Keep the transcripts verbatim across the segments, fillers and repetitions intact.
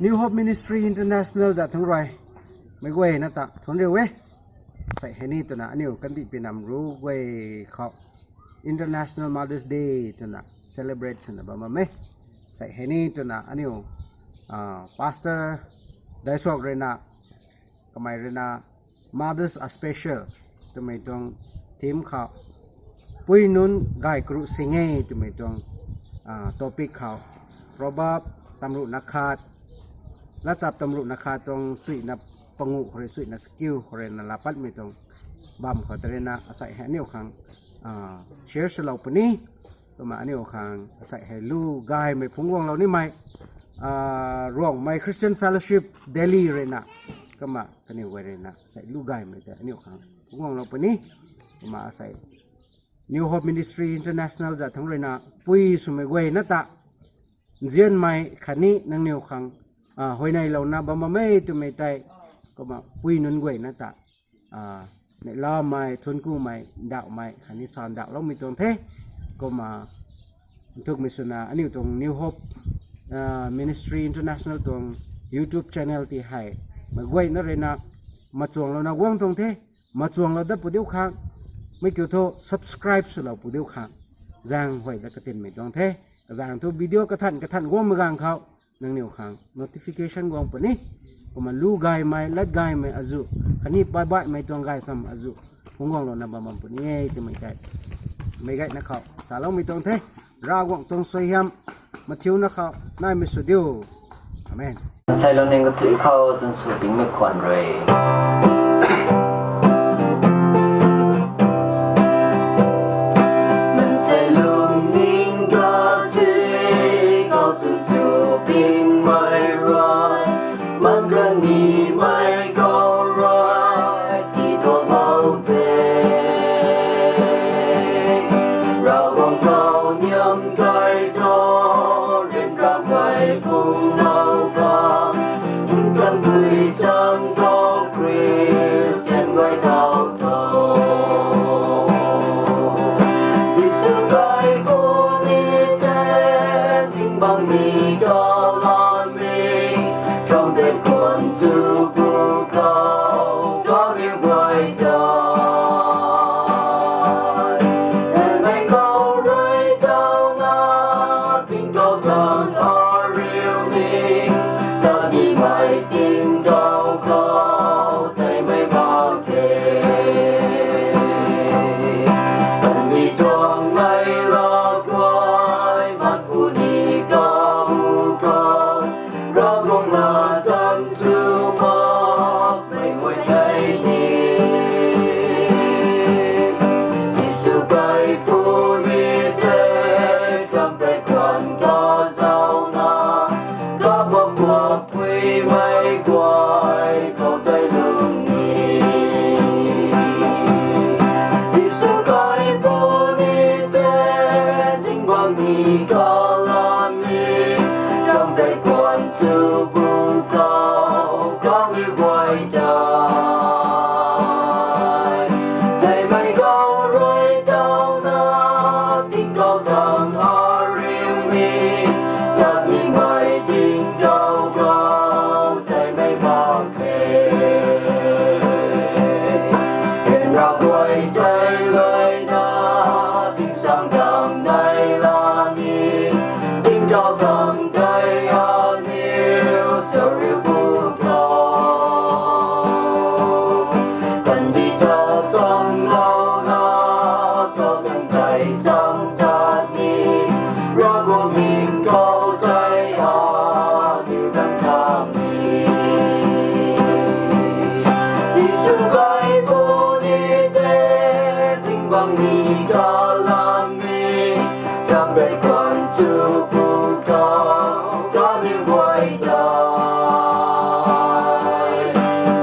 New Hope Ministry International zat thangc rui meic guayna ta thuanc riu e. Sei hei ni twna aniu kandih pinam ru guay khou International Mother's Day twna celebrate swna bam bam e. Sei hei ni twna aniu pastor Daisuak ruina, kamei ruina Mothers are special twmei tuang theme khou, pui nunc gay kru sing e twmei tuang topic khou, Proverb tamruhna khat, Latchap tamruhna khat tuang suina panguh khou rui suina sakiu khou ruina laa patmei tuang bam khou ta ruina asei hei aniu khang share swlou puni. Kumna aniu khang asei hei lu gaymei phungc guanglou nimei Ruangmei Christian Fellowship Delhi ruina, kumna kaniw guay ruina asei lu gaymei tei aniu khang phungc guanglou puni. Kumna asei New Hope Ministry International zat thangc ruina pui swmei guayna ta nzianmei khatni nangniw khang huayneylouna bam bam e twmei tei, kumna pui nunc guayna ta neihlamei, thuanckumei, ndauhmei khatni sandauhloumei tuang the. Kumna nthukmei swna aniu tuang New Hope Ministry International tuang YouTube channel ti hei meic guayna ruina machuanglouna guang tuang the. Machuanglou dat pu diu khang, mei kiu thu subscribe swlou pu diu khang, zaeng huay da katinmei tuang the. Kazaeng thu video kathan kathan guangmei gaanv khou nangniw khang notification guang puni. Kumna lu gaymei, lat gaymei azuh khatni baih baihmei tuang gay sam azuh phungc guanglouna bam bam puni e twmei tei meic guayna khou saloumei tuang the. Ravguangc tuang suaihiam mathiuna khou naimei sw diu. Amen. Mansei lungning kathuic khou chwn sw pingmei khwan rui, mansei lungning kathuic khou chwn sw pingmei rui, man kanimei khou rui tiiloumei the. Ravguangc khou niam kai tho, ryanramei phungclou khang, nkanvpui chang khou Khristian guay thau tho. Jisu kai puni the, zingbangc ni kalanmei, trumpet khwan sw pwkhou kaniw guay ta, theimei khou rui tauna tingkauh thangc ariu ni, tat nimei tingkauh khou theimei mak khe. Tanmei tuang nei laa guay mat puni kahu khou, Ravguangc na tan chu makmei huay tei ni, Jisu kai puni the, trumpet khwan kazauna, kabamv guang puimei guay khou tei lung ni, Jisu kai puni the, zingbangc ni kalanmei, trumpet khwan sw pwkhou kaniw guay ta, theimei khou rui tauna tingkauh thangc ariu ni, tat nimei tingkauh khou theimei mak khe. Ryanra guay tei luaina, tingsaengzaeng nei laa ni, tingkauh thangc tei aniu sariu pwkhou, kandih ta tanglouna, kau thangc tei sam tat ni, Ravguangc ning khou tei aniu zaeng tat ni, Jisu kai puni the, zingbangc ni kalanmei, trumpet khwan sw pwkhou kaniw guay ta,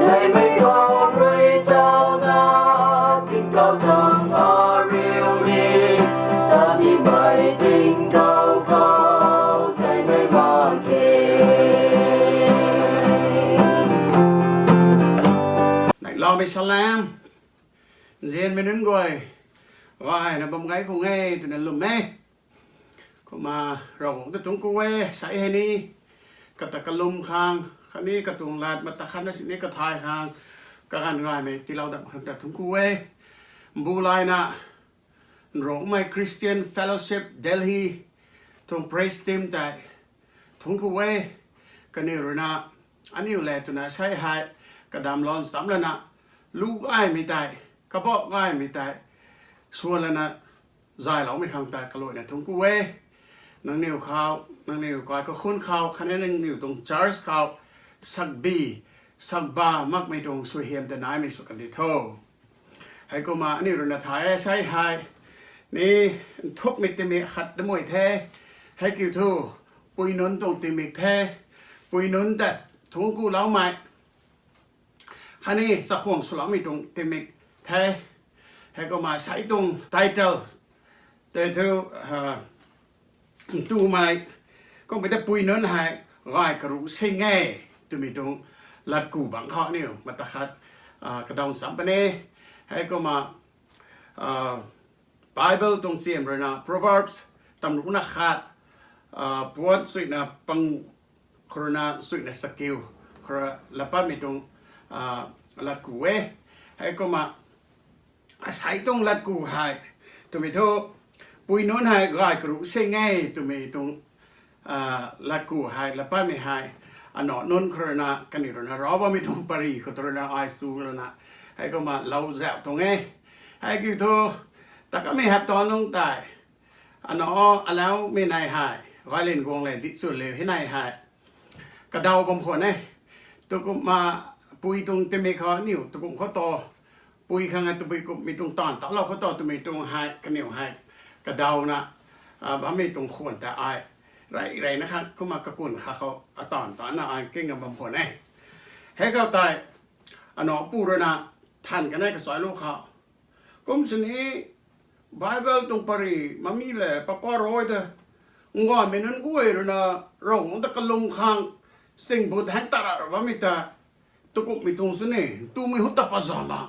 theimei khou rui tauna, tingkauh thangc ariu ni, tat nimei tingkauh khou theimei mak khe. Neihlamei salam, nzianmei nunc guay, gayna bam gay khang e twna lwm e. Kumna Ravguangc ta tuang ku e, sei hei ni kata kalum khang khatni katuang lat mata khatna sini kathay khang kaganv gaymei tiilou dam khang ta thuanc ku e. Mbu layna Nrungmei Christian Fellowship Delhi tuang praise team tei thuanc ku e. Kaniw ruina aniu le twna sei hei kadam lan cham lana lu gaymei tei, kabah gaymei tei swan lana zayloumei khang tei kaluaina thuanc ku e. Nangniw khou, nangniw kai kakhun khou khatni nangniw tuang church khou sakbi sakba makmei tuang suaihiam ta naimei sw kandi tho. Heikumna aniu ruina thay e sei hei ni nthukmei tingmik khat damei the. Heikiu thu pui nunc tuang tingmik the. Pui nunc ta thuanc ku loumei khatni chakhwang swloumei tuang tingmik the. Heikumna sei tuang title tei thu, ntumei, kummei ta pui nunc hei gay karuh sing e twmei tuang latku bangc khou aniu mata khat kadaw cham puni. Heikumna Bible tuang siam ruina Proverbs tamruna khat, puan suina pang khou ruina suina chakiu khou rui latpatmei tuang latku e. Heikumna asei tuang latku hei twmei thu pui nunc hei gay karuh sing e twmei tuang latku hei latpatmei hei anac nunc khou ruina kaniw ruina rav bammei tuang pary khou tu ruina ai chu lana heikumna lou zauh tuang e. Heikiu thu takamei hapta nungc tei anac alaumei nei hei violin guang le dih chu liu hei nei hei kadaw bam khwan e. Tukumna pui tuang tingmik khou aniu tukum khou ta pui khang e tabui kummei tuang taanv talou khou ta twmei tuang hei kaniw hei kadawna bammei tuang khwan ta ai rey reyna kha kumna kakun kha khou ataanv tana ai kinga bam khwan e. Heikhou tei anac pu ruina than kanei kachai lu khou kum sini Bible tuang pary mami le papa rui ta ngaymei nunc guay ruina Ravguangc ta kalum khang sing bu ta hang tara ra bammei ta tukumhmei tuang sw ni, ntumei hu ta pa zana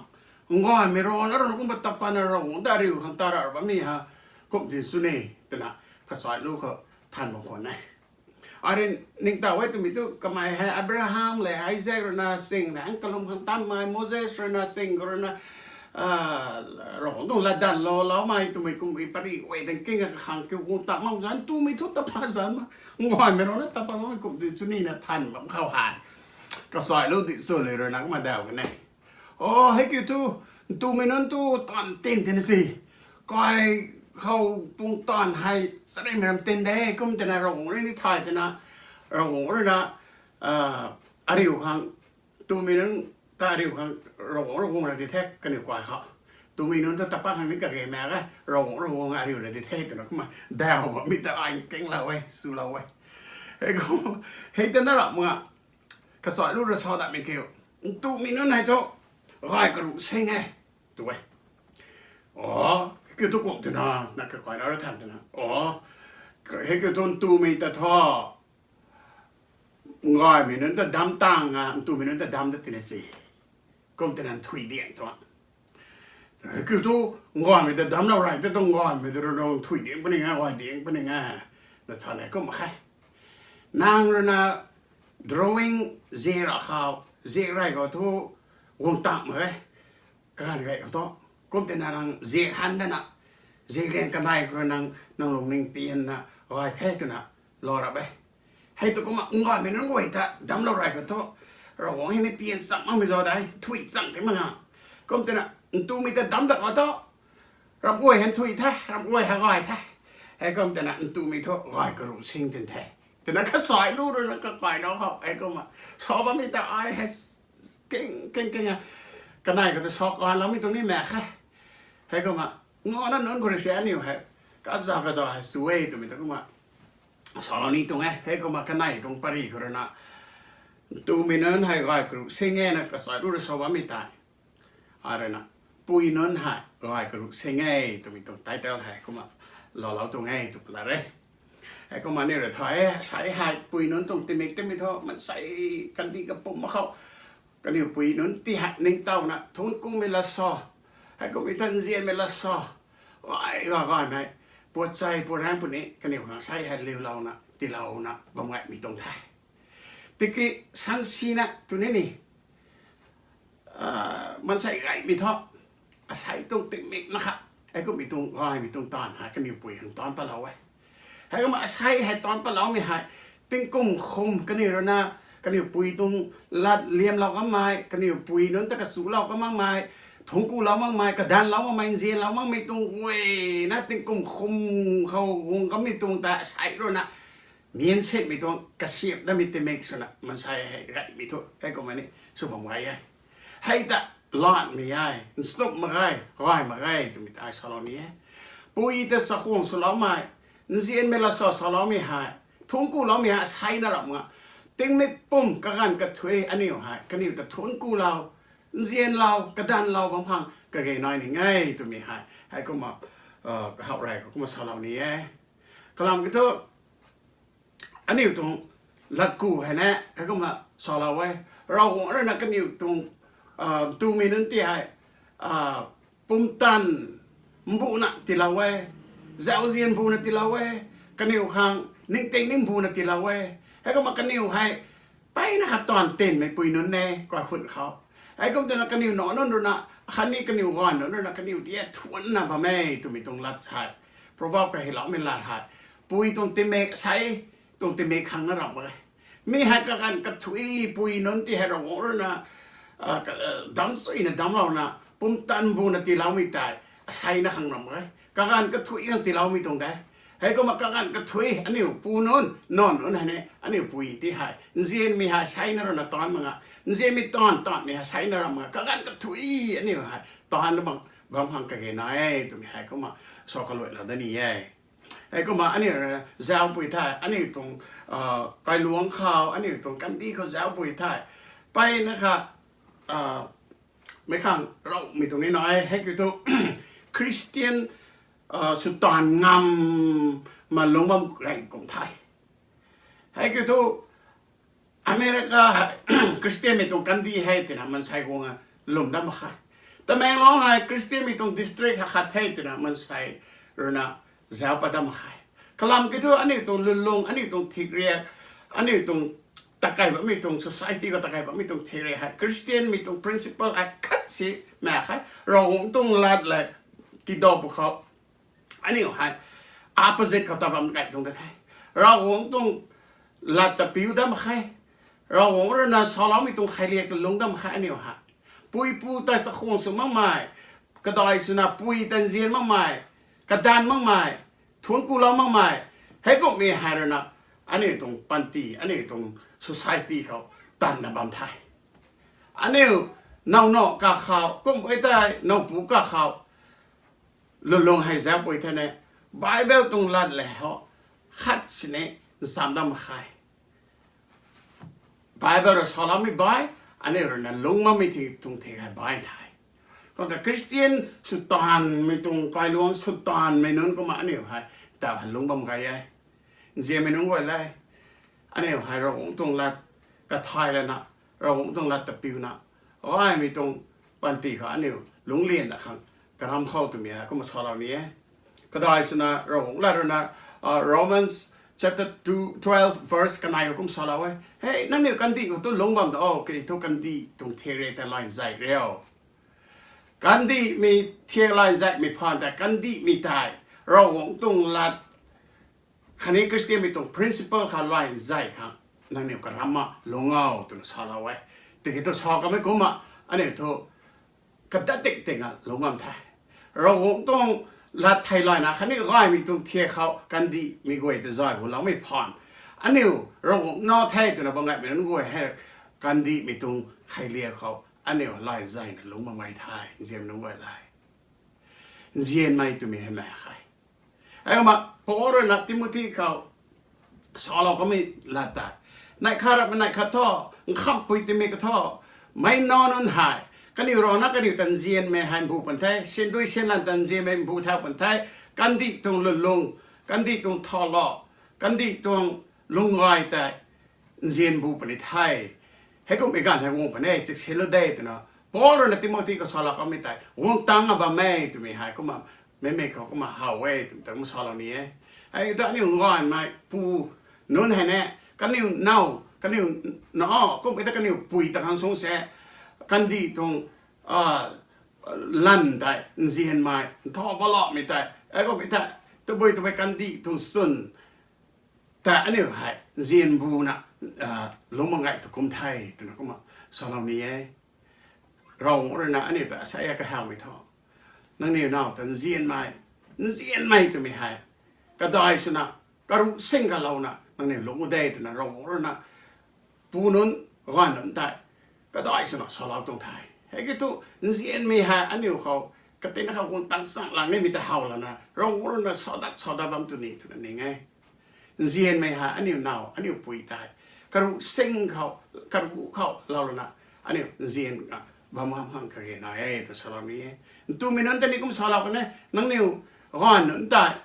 ngaymei rana rana kumna ta pana Ravguangc ta ariu khang tara ra bammei ha kum din sw ni twna kachai lu khou than bam khwan e. Ari ningtow e twmei thu kamei hei Abraham le Isaac ruina sing hang kalum khang tanmei, Moses ruina sing khou ruina Ravguangc tuang latdanv lou loumei twmei kummei pary guay dang kinga kakhang kiu guang ta mak zan ntumei thu ta pa zana ngaymei rana ta pa bammei kum din sw nina than bam khou hei kachai lu dih chu liu ruina kumna daw kan e. O heikiu thu ntumei nunc tu taanv tin tina si kai khou tuang taanv hei charynmei ram tin de kum tina Ravguangc rui ni thay tina Ravguangc ruina ariu khang ntumei nunc ta ariu khang Ravguangc Ravguangc ra di the kaniw kai khou ntumei nunc ta ta pa khang ni kage mak e Ravguangc Ravguangc ariu ra di the twna kumna daw bammei ta ai kinglou e swlou e. Hei kum hei tana ramh nga kachai lu ra sa datmei kiu ntumei nunc hei thu gay karuh sing e tu e. O, kiu thu kum twna na kakai na ra than twna o, heikiu thu ntumei ta thu ngaymei nunc ta dam tang a ntumei nunc ta dam ta tina si kum twna nthui diang thu kiu thu ngaymei ta damclou rey ta tu ngaymei ta rui nang nthui diang puni nga gay diang puni nga na than e kum khe. Nang ruina drawing zik ra khou zik rey khou thu guang tang mak e kaganv gay khou thu kum tina nang zik han dana zik liang kanei khou rui nang nang lungning pianna gay the twna lou rap e. Hei tu kumna ngaymei nunc guay ta damclou rey khou thu Ravguangc hei ni pian chang makmei zauc de nthui chang ti mak nga kum tina ntumei ta dam dat khou thu ramh guay hei nthui the ramh guay hei gay the. Hei kum tina ntumei thu gay karuh sing tin the twna kachai lu ruina kakai na khou hei kumna sa bammei ta ai hei king king king a kanei khou ta sa kaloumei tuang ni mak khe. Hei kumna ngana nunc khou rui si aniu hei kaza kaza hei sw e twmei ta kumna salou ni tuang e. Hei kumna kanei tuang pary khou ruina ntumei nunc hei gay karuh sing e na kachai lu ra sa bammei tei a ruina pui nunc hei gay karuh sing e twmei tuang title hei kumna loulou tuang e tw pala re. Hei kumna aniu rui thay e sei hei pui nunc tuang tingmik tingmik thu mansei kandih kapumc mak khou kaniw pui nunc ti hei ningtowna thuanc kumei lat sa hei kummei ta nzianmei lat sa gay gay gaymei puat chei puat raengc puni kaniw khang sei hei liulouna tiilouna bam gaymei tuang the. Tiki sansina tw ni ni, maansei gaymei thu, asei tuang tingmik na kha, heikumhmei tuang gaymei tuang taanv hei kaniwpui khang taanc patlou e. Heikumna asei hei taanc patloumei hei, tingkum khum kaniw rui na, kaniwpui tuang lat liamlou kanmei, kaniwpui nunc ta kachulou kan makmei, thuanc kulou makmei, kadanlou makmei, nzianlou makmei tuang guayna tingkum khum khou guang kanmei tuang ta asei rui na, miansetmei tuang kasiamh datmei tingmik swna maansei hei gaymei thu heikumna ni sw bam gay e. Hei ta latmei e, nchumh mak ge, gay mak ge twmei ta ai salou ni e. Pui ta chakhwang swloumei, nzianmei lat sa saloumei hei, thuanc kuloumei hei asei na ramh nga, tingmik pum kaganv kathuic aniu hei kaniw ta thuanc kulou, nzianlou, kadanlou bam khang kage nai ni e twmei hei, heikumna, kahaw rey khou kumna salou ni e. Kalam kiu thu, aniu tuang latku hei ne, heikumna salou e. Ravguangc rui na kaniw tuang, tumei nunc ti hei, pumtan mbuna tiilou e, zauzian mbuna tiilou e, kaniw khang ningting ni mbuna tiilou e. Heikumna kaniw hei, mpeyna kha taanv tinmeipui nunc e, kaikhun khou. Heikum twna kaniw nac nunc rui na, khatni kaniw gaanv nunc rui na, kaniw ti e thuancna bam e twmei tuang lat hei, Proverb kahyloumei lat hei, pui tuang tingmik, asei tuang tingmik khang na ramh mak e. Mi hei kaganv kathuic pui nunc ti hei Ravguangc rui na, damc chuyna damclouna, pumtan mbuna tiiloumei tei, asei na khang ramh mak e. Kaganv kathuic khang tiiloumei tuang de. Heikumna kaganv kathuic aniu pu nunc, nac nunc hei ni, aniu pui ti hei nzianmei hei asei na rui na taanc mak nga, nzianmei taanv taanvmei hei asei na ramh mak nga, kaganv kathuic aniu hei taanv bam khang kage nai e twmei heikumna sa kaluailou dat ni e. Heikumna aniu rui na zaupui thei, aniu tuang kailuangc khou, aniu tuang kandih khou zaupui thei, mpeyna kha, meic khang ravmei tuang ni nai e. Heikiu thu, Christian swtaanv ngam ma lungc bam gay kum the. Heikiu thu, America hei Christianmei tuang kandih hei twna maansei guang a lwm dat mak khe. Tamenglong hei Christianmei tuang district hei khat the twna maansei rui na zauc pat dat mak khe. Kalam kiu thu aniu tuang lwnlung, aniu tuang thikriak, aniu tuang takei bammei tuang society khou takei bammei tuang thikriak hei Christianmei tuang principle hei khat si mak khe. Ravguangc tuang lat le tidaw pwkhou aniu hei opposite khou ta bam gay tuang ka the. Ravguangc tuang lat ta piu dat mak khe. Ravguangc rui na saloumei tuang kheiliak ta lungc dat mak khe aniu hei. Pui pu ta chakhwang sw makmei, kadai swna pui ta nzian makmei, kadanv makmei, thuanc kulou makmei, heikumhmei hei rui na aniu tuang panty, aniu tuang society khou tanna bam the. Aniu now nac kakhou, kum e tei now pu kakhou lwnlung hei zaupui thei ne, Bible tuang lat le ho, khat sini ncham dat mak khe. Bible rui saloumei bai, aniu rui na lungc bammei thing tuang thing hei bai the. Kumna Christian swtaanvmei tuang kailuangc, swtaanvmei nunc kumna aniu hei ta lungc bam gay e. Nzianmei nunc guay le, aniu hei Ravguangc tuang lat kathay lana, Ravguangc tuang lat ta piuna, gaymei tuang panty khou aniu lungclianna khang karam khou twmei hei kumna salou ni e. Kadai swna Ravguangc lat rui na, Romans chapter two, twelve verse kanei khou kum salou e. Hei nangniw kandih khou tu lungc bam da o, kei thu kandih tuang thikriak ta lay zay rio. Kandihmei thiak lay zaymei phaan tei kandihmei tei Ravguangc tuang lat khatni Christianmei tuang principle khou lay zay khang nangniw karam a lungc o twna salou e. Tiki thu sa kamei kumna aniu thu kadat tik tik a lungc bam the. Ravguangc tuang lat thei layna khatni gaymei tuang thiak khou kandihmei guay ta zay huloumei phaan, aniu Ravguangc nac the twna bam gaymei nunc guay hei kandihmei tuang kheiliak khou aniu lay zayna lungc bam gay the, nzianmei nunc guay le. Nzianmei twmei hei mak khe. Heikumna Paul rui na Timothy khou salou kamei lat tei, neih khat rap neih khat thu, nkhamhpui timei kathu, meic nac nunc hei kaniw rui na kaniw ta nzianmei hei mbu pan the, syan dui syan lan ta nzianmei mbu thau pan the, kandih tuang lwnlung, kandih tuang thalou, kandih tuang lung gay tei nzian mbu puni the. Heikumhmei ganv hei guang puni, chiksinlou de twna Paul rui na Timothy khou salou kamei tei guang tangc a bam e twmei hei kumna, meimei khou kumna how e twmei ta kumna salou ni e. Hei ta aniu gaymei pu nunc hei ne, kaniw nac Kaniw na, kummei ta kaniw pui ta khang sung se, kandih tuang, a, lan tei nzianmei, ntha balapmei tei, ai kummei tei, tabui tabui kandih tuang swn tei aniu hei nzian buna, a, lungc mak gay tu kum the twna kumna salou ni e. Ravguangc rui na aniu ta asei kahawmei tho. Nangniw naw ta nzianmei, nzianmei twmei hei, kadai swna, karuh sing kalouna nangniw lungc de twna Ravguangc rui na pu nunc, ganv nunc tei kadai swna salou tuang the. Hei ki thu, nzianmei hei aniu khou, katina khou guang tang chang lang nimei ta how lana, Ravguangc rui na sadat sadat bam tu ni twna ning e. Nzianmei hei aniu naw, aniu pui tei karuh sing khou, karuh khou lou lana, aniu nzian na bam ham khang kage nai e twna salou ni e. Ntumei nunc tei ni kum salou kan e, nangniw ganv nunc tei,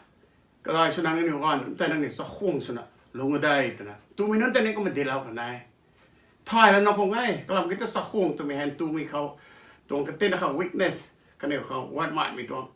kadai swna nangniw ganv nunc tei nangniw chakhwang swna lungc de twna ntumei nunc tei ni kumna dilou kan e. Thay lana khang e, kalam ki ta chakhwang twmei hei ntumei khou, tuang katina khou weakness, kaniw khou wanmaimei tuang,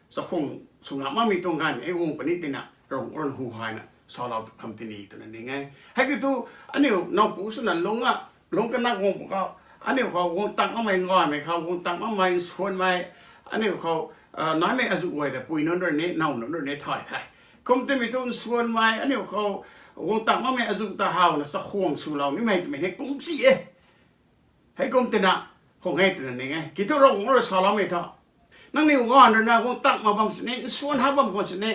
chakhwang sw ngam makmei tuang ganv e guang puni tina, Ravguangc rui na hu hayna salou tu kham tini twna ning e. Hei ki thu, aniu nowpu swna lungc a, lungc kana guang pu khou, aniu khou guang tang makmei nganvmei khou, guang tang makmei nsuanmei, aniu khou, a, naimei azuh guay ta pui nunc rui ni, naw nunc rui ni thay the. Kum timei thu nsuanmei, aniu khou guang tang makmei azuh ta howna chakhwang swlou nimei twmei hei kum si e. Hei kum tina, khang e twna ning e. Ki thu Ravguangc rui saloumei tho. Nangniw ganv rui na guang tang mak bam sini, nsuan ha bam khwan sini,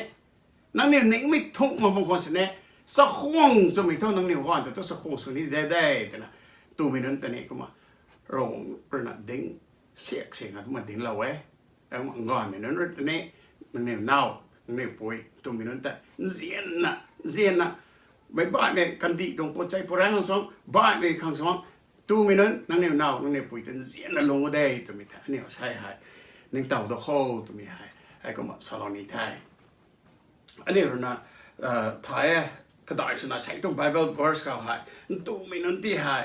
nangniw ningmei thung mak bam khwan sini, chakhwang swmei thu nangniw ganv ta thu chakhwang sw ni de de twna, ntumei nunc ta ni kumna, Ravguangc rui na ding, siak siak nga kumna dinglou e. Ganvmei nunc rui ni, nangniw naw, nangniw pui, ntumei nunc tei nzianna, nzianna, meic baihmei kandih tuang put chei purang khang suang, baihmei khang suang, ntumei nunc, nangniw naw, nangniw pui ta nzianna lungc de twmei tei aniu asei hei ningtow da kho twmei hei, hei kumna salou ni the. Aniu rui na, a, thay e, kadai swna sei tuang Bible verse khou hei, ntumei nunc ti hei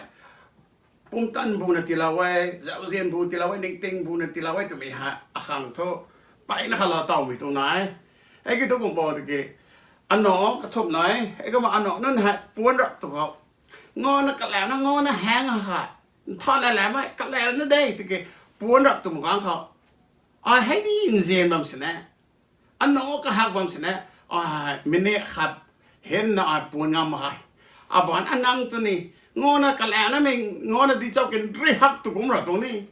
pumtan buna tiilou e, zauzian bu tiilou e, ningting buna tiilou e twmei hei akhang thu, mpeyna kha laa tawmei tuang nai. Hei ki thu guang bo tiki, anac kathumh nai, hei kumna anac nunc hei puanc rap tu khou, ngana kalauna, ngana haeng hei, nthana lamei kalauna de tiki, puanc rap twmei ganv khou, ai hei ni nzian bam sini, anac kahak bam sini, ai minute khat henna ai puanc ngam mak ge. Abaanc anang tu ni, ngana kalauna mei, ngana di chau kin ri hak tu kum ra tuang ni,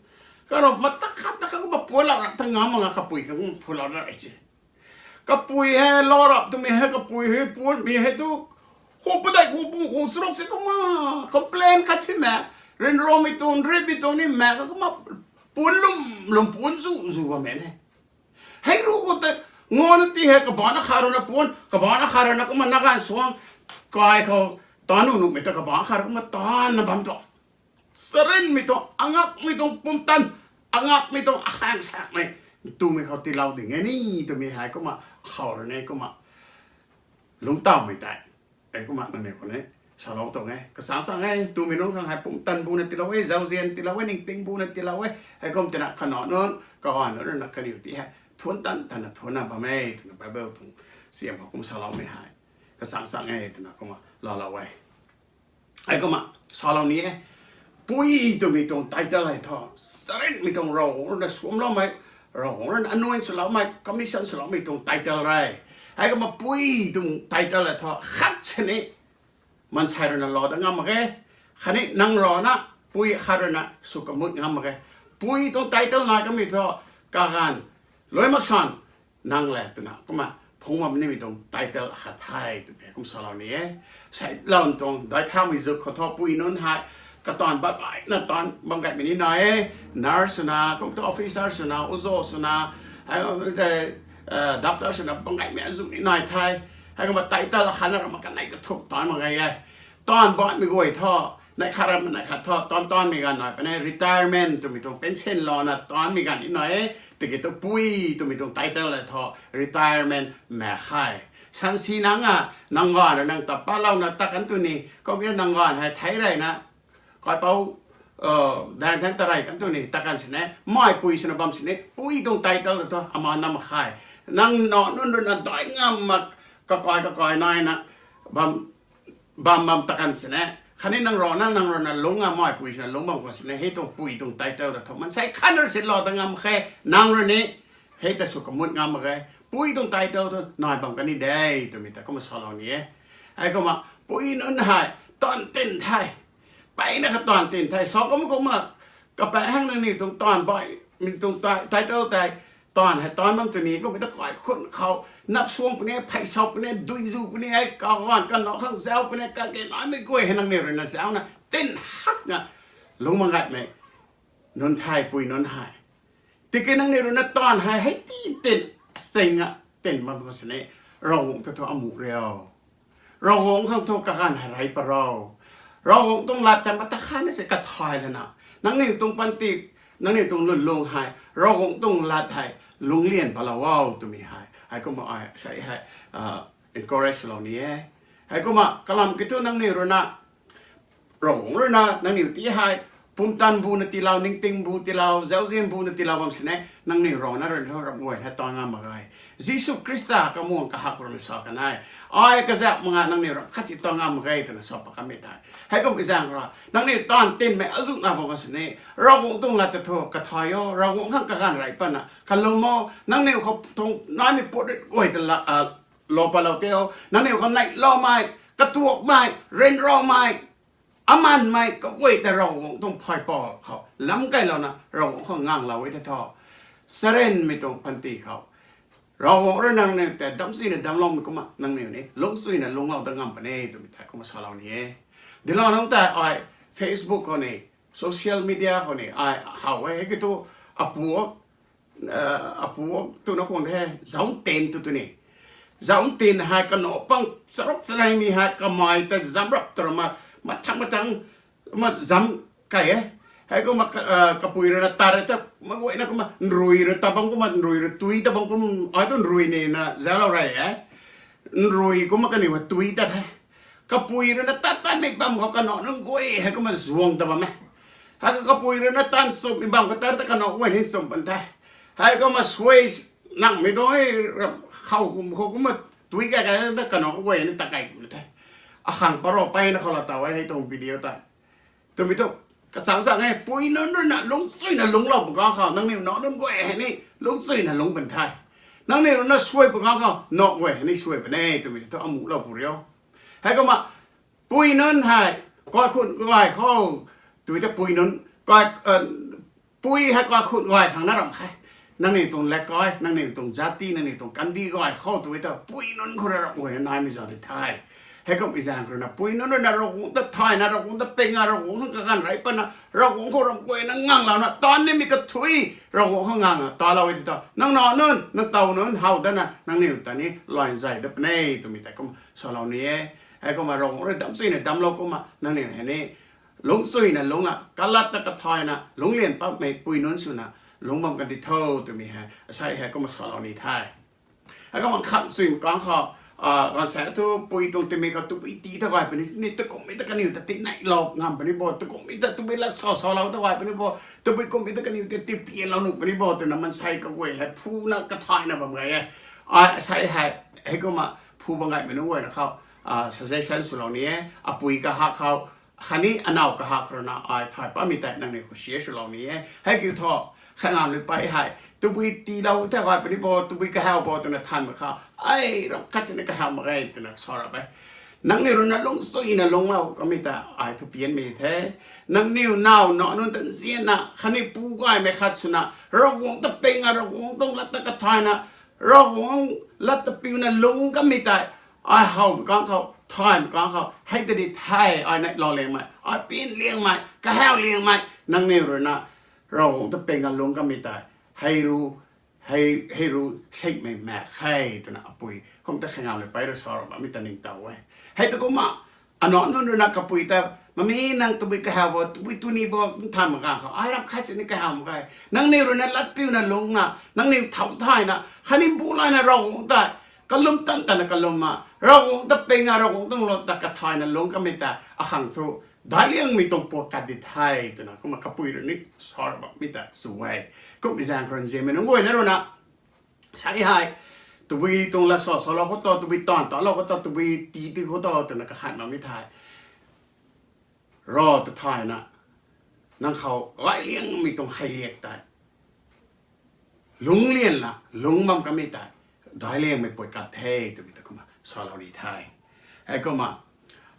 karo mata khat na kha kumna puanc lou rap ta ngam mak ge, kapui khang kumna phulou ra e si. Kapui hei lou rap twmei hei, kapui hei puanc mei hei tu, khang padeih khang pung khang charuk si kumna complain khat si me, ryanramei tuang, ripmei tuang ni me ka kumna puanc lum lum, puanc zu zu bammei ne. Hei ru khou tei, ngana ti hei kabaanc akhat rui na puanc, kabaanc akhat rui na kumna naganv suang, kai khou, taanv nuh nuhmei ta kabaanc akhat rui kumna taanvna bam tu. Charynmei tuang, angakmei tuang pumtan, angakmei tuang ahaeng sakmei, ntumei khou tiilou ding e ni twmei hei kumna, khou rui ni kumna lungc tawmei tei, hei kumna nangniw khou ni salou tuang e. Kachang chang e, ntumei nunc khang hei pumtan buna tiilou e, zauzian tiilou e, ningting buna tiilou e. Hei kum tina kanac nunc, kaganv nunc rui na kaniw ti hei thuanc tan tana thuanna bam e twna Bible tuang siam khou kum saloumei hei, kachang chang e twna kumna laalou e. Hei kumna salou ni e, pui twmei tuang title hei thu, charynmei tuang Ravguangc rui na suamloumei, Ravguangc rui na anoint swloumei, commission swloumei tuang title re. Hei kumna pui tuang title hei thu khat sini, maansei rui na lou dat ngam mak ge. Khatni nang rui na, pui khat rui na sw kamut ngam mak ge. Pui tuang title nai kamei thu, kaganv, luai mak san, nang le twna kumna phungc bam nimei tuang title akhat the twmei kum salou ni e. Seiloumei tuang daic thaumei zuk khou thu pui nunc hei, kataanv baih baihna taanv bam gaymei ni nai e. Nurse swna, kum thu officer swna, oja swna, hei, doctor swna bam gaymei azuh ni nai the. Hei kumna title akhatna rui na kanei kathumh taanv mak ge e. Taanv baihmei guay thu, neih khat rui na neih khat thu, taanv taanvmei ganv nai puni, retirement twmei tuang pension louna taanvmei ganv ni nai e. Tiki thu pui twmei tuang title hei thu, retirement mak khe. Sansi nang a, nang ganv rui nang ta patlouna tat kan tu ni, kum e nang ganv hei thei reyna, kaipouc, daeng thangc ta rey kan tu ni tat kan sini, mei pui swna bam sini, pui tuang title hei thu, ama nam khe. Nang nac nunc rui na daic ngam mak, kakai kakai naina, bam, bam bam tat kan sini, Khatni nang rui na, nang rui na lungc a, meipui swna lungc bam khwan sini, hei tuang pui tuang title ta thu maansei khat rui sinlou dat ngam khe, nang rui ni hei ta sw kamut ngam mak ge. Pui tuang title thu nai bam kani de, twmei ta kumna salou ni e. Heikumna pui nunc hei taanv tin the. Mpeyna kha taanv tin the. Sa kumna kumna, kapaeng hang nangniw tuang taanv bai, mi tuang ti-, title tei, taanv hei taanv bam tw ni, kummei ta kaikhunh khou nap suang puni, phey sau puni, dui zu puni, hei kaganv kanac khang zauc puni, kage naimei guay hei nangniw rui na zaucna tin hakna lungc mak gaymei nunc the, pui nunc hei. Tiki nangniw rui na taanv hei hei ti tin, asing a tin bam khwan sini, Ravguangc ta thu amuh riu. Ravguangc khang thu kaganv hei rey pat ro. Ravguangc tuang lat ta mata khatna si kathay lana, nangniw tuang panty, nangniw tuang lwnlung hei Ravguangc tuang lat hei lungclian patlou o twmei hei, heikumna ai sa hei, ah, encourage lou ni e. Heikumna kalam kiu thu nangniw rui na Ravguangc rui na nangniw ti hei pumtan bu na tiilou, ningting bu tiilou, zauzian bu na tiilou bam sini, nangniw rui na rui na ramh guay hei taanv ngam mak ge. Jisu Khrista kamuang kahak rui na sa kan e, ai kazauh mak nga nangniw ramh khat si taanv ngam mak ge twna sa pat kanmei tei. Heikumna zaeng rui nangniw taanv tinmei azuh na bam khwan sini, Ravguangc tuang lat ta thu kathay o, Ravguangc khang kaganv rey patna kalum o, nangniw khou tuang naimei purit guay ta la, ah, lou patlou tei o, nangniw khou neihloumei, katuakmei, ryanraumei, amanmei kaguay ta Ravguangc tuang phaypou khou lam keylouna Ravguangc khou nganglou e tei thu, charynmei tuang panty khou Ravguangc rui nangniw ta damcsuina damcloumei kumna nangniw ni lungcsuina lungclou dat ngam puni twmei tei kumna salou ni e. Dilou nunc tei ai Facebook khou ni, social media khou ni ai how e, hei kiu thu apu, ah, apu twna khwan the, Zauc Tin tw tw ni. Zauc Tin hei kanac pang charuk chaneimei hei kamei ta zam rap ta rama, mathang mathang ma zam key e. Heikumna ka, ah, kapui rui na tat rui ta, maguayna kumna nrui rui tat bam kumna, nrui rui tui tat bam kum, ai tu nrui ni na zauclou rey e. Nrui kumna kaniw hei tui tat the. Kapui rui na tat tanmei bam khou kanac nunc guay heikumna zuang ta bam e. Hei kapui rui na tan sumhmei bam khou tat ta kanac guay ni sumh pan the. Heikumna suai nangmei tu e, ram khou kum khou kumna tui key key ta kanac guay ni tat key kum the. Akhang paro peyna khou la taw e hei tuang video tei. Twmei thu, kachang chang e, pui nunc rui na lungcsuina lungclou pw kang khou nangniw nac nunc guay hei ni lungcsuina lungc pan the. Nangniw rui na suai pw kang khou nac guay hei ni suai pan e twmei thu amuhlou pw riu. Heikumna pui nunc hei kaikhunh gay khou, twmei ta pui nunc, kai, pui hei kaikhunh gay khang na ramh khe. Nangniw tuang lat kai, nangniw tuang jati, nangniw tuang kandih gay khou twmei ta pui nunc khou rui ramh guayna naimei zat di the. Heikumna zaeng rui na pui nunc rui na Ravguangc ta thayna, Ravguangc ta pingna, Ravguangc khang kaganv rey patna, Ravguangc khou ramh guayna nganglouna taanv nimei kathuic Ravguangc khou ngangna talou e tei thu, nang nac nunc, nang taw nunc how datna nangniw ta ni lan zay dat puni twmei tei kumna salou ni e. Heikumna Ravguangc rui damcsuina damclou kumna nangniw hei ni lungcsuina lungc a, kalat ta kathayna lungclian patmei pui nunc swna lungc bam kan di tho twmei hei asei hei kumna salou ni the. Heikumna khamh chuimei kang khou, ah, gaanvsaekc thu pui tuang timei khou tabui tii ta gay puni sini, takummei ta kaniw ta tineilou ngam puni bo, takummei ta tabui lat sa salou ta gay puni bo, tabui kummei ta kaniw ta tipianlou nuh puni bo twna maansei kaguay hei phuna kathayna bam gay e. Ai asei hei heikumna phu bam gaymei nunc guayna khou, ah, suggestion swlou ni e, apui kahak khou khatni anaw kahak khou rui na ai thay patmei tei nangniw khou share swlou ni e. Hei kiu thu, khangamlou pei hei tabui tiilou ta gay puni bo, tabui kahaw bo twna thanmei khou, ai ramh khat sini kahaw mak ge twna sa rap e. Nangniw rui na lungcsuina lungclou kamei ta ai thu pianmei the. Nangniw naw nac nunc ta nzianna khatni pu gaymei khat swna Ravguangc ta pingna, Ravguangc tuang lat ta kathayna, Ravguangc lat ta piuna lungc kamei tei ai howmei kang khou, thaymei kang khou hei ta di the, ai neihlou liangmei, ai pian liangmei, kahaw liangmei, nangniw rui na Ravguangc ta pingna lungc kamei tei hei ru, hei, hei ru sikmei mak khe twna apui kum ta khangamlou pei rui sa rap bammei ta ningtow e. Hei ta kumna anac nunc rui na kapui ta, mami nang tabui kahaw bo, tabui tuni bo thanmei kang khou ai ramh khat sini kahaw mak ge. Nangniw rui na lat piuna lungcna, nangniw thow thayna khatni bu layna Ravguangc tei kalum tan tana kalumna, Ravguangc ta pingna, Ravguangc tuang lat ta kathayna lungc kamei ta akhang thu daic liangmei tuang puak kat di the twna kumna kapui rui ni sa rap bammei ta sw e. Kummei zaeng khou rui nzianmei nunc guayna rui na, sa hei, tabui tuang lat sa salou khou ta, tabui taanv talou khou ta, tabui tii ti khou ta twna kakhan bammei thei Rav ta thayna, nang khou gay liangmei tuang kheiliak tei lungc lianna lungc bam kamei tei daic liangmei pui kat the twmei ta kumna salou ni the. Heikumna,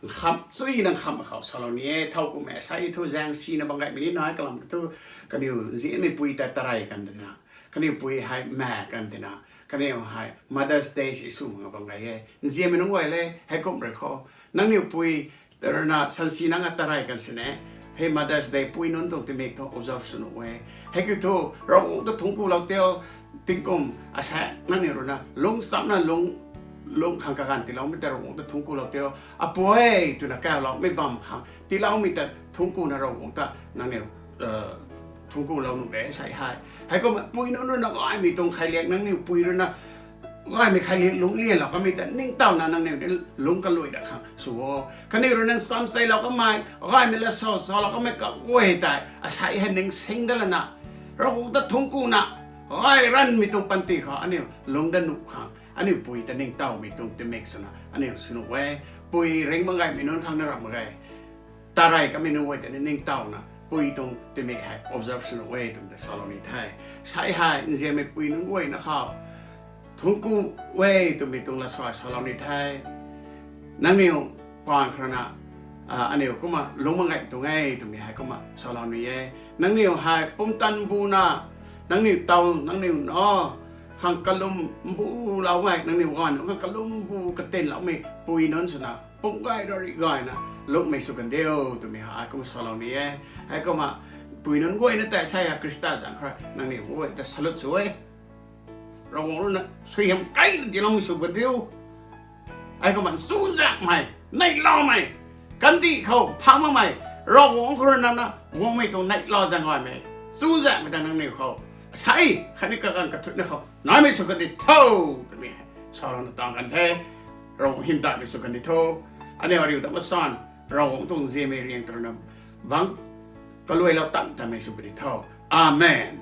nkham chuy nang kham khou salou ni e, thow kumhmei sei thu zaeng sina bang gaymei ni nai kalam thu, kaniw nzianmei pui tei tarey kan dina, kaniw pui hei maek kan dina, kaniw hei Mother's Day si sw mak bang gay e. Nzianmei nunc guay le, heikumh rui khou, nangniw pui rui na sansi nang a tarey kan sini, hei Mother's Day pui nunc tuang tingmik thu observe sw nuh e. Heikiu thu, Ravguangc ta thungc kulou tio, tingkum asaekc nangniw rui na lungc chamna lungc, lungc khang kaganv tiiloumei ta Ravguangc ta thungc kulou tio, apui twna kawloumei bam khang tiiloumei ta thungc kuna Ravguangc ta nangniw thungc kulou nuh de sei hei. Heikumna pui nunc rui na gaymei tuang kheiliak nangniw pui rui na gaymei kheiliak lungc lianlou kamei ta ningtowna nangniw ni lungc kaluai da khang sw o. Kaniw rui na nchamcheilou kamei, gaymei lat sa salou kamei kaguay tei asei hei ningsing dat lana, Ravguangc ta thungc kuna, gay ranmei tuang panty khou aniu lungc dat nuh khang aniu pui ta ningtowmei tuang tingmik swna aniu sw nuh e. Pui ringc mak gaymei nunc khang na ramh mak ge. Tarey kamei nunc guay ta ni ningtowna pui tuang tingmik hei observe sw nuh e twmei ta salou ni the. Sei hei nzianmei pui nunc guayna khou thungc ku e twmei tuang lat sa salou ni the. Nangniw paan khou rui na, aniu kumna lungc mak gay tuang e twmei hei kumna salou ni e. Nangniw hei pumtan buna, nangniw tow, nangniw na khang kalum mbulou e, nangniw ganv khang kalum bu katinloumei pui nunc swna pum gay rari gayna lungcmei sw kan diu twmei hei kumna salou ni e. Heikumna pui nunc guayna tei sei hei Khrista zanc khou rui nangniw guay ta salute sw e. Ravguangc rui na suaihiam kaina tiiloumei sw kan diu. Heikumna chuzaenghmei, neihloumei, kandih khou phang makmei, Ravguangc khou rui nang na guangmei tuang neihlou zaeng gaymei, chuzaenghmei ta nangniw khou asei khatni kaganv kathutna khou naimei sw kan di tho twmei salouna tang kan the. Ravguangc hymdaihmei sw kan di tho. Aniu ariu ta masan, Ravguangc tuang nzianmei riang ta rui na bangc kaluailou tan tanmei sw kan di tho. Amen.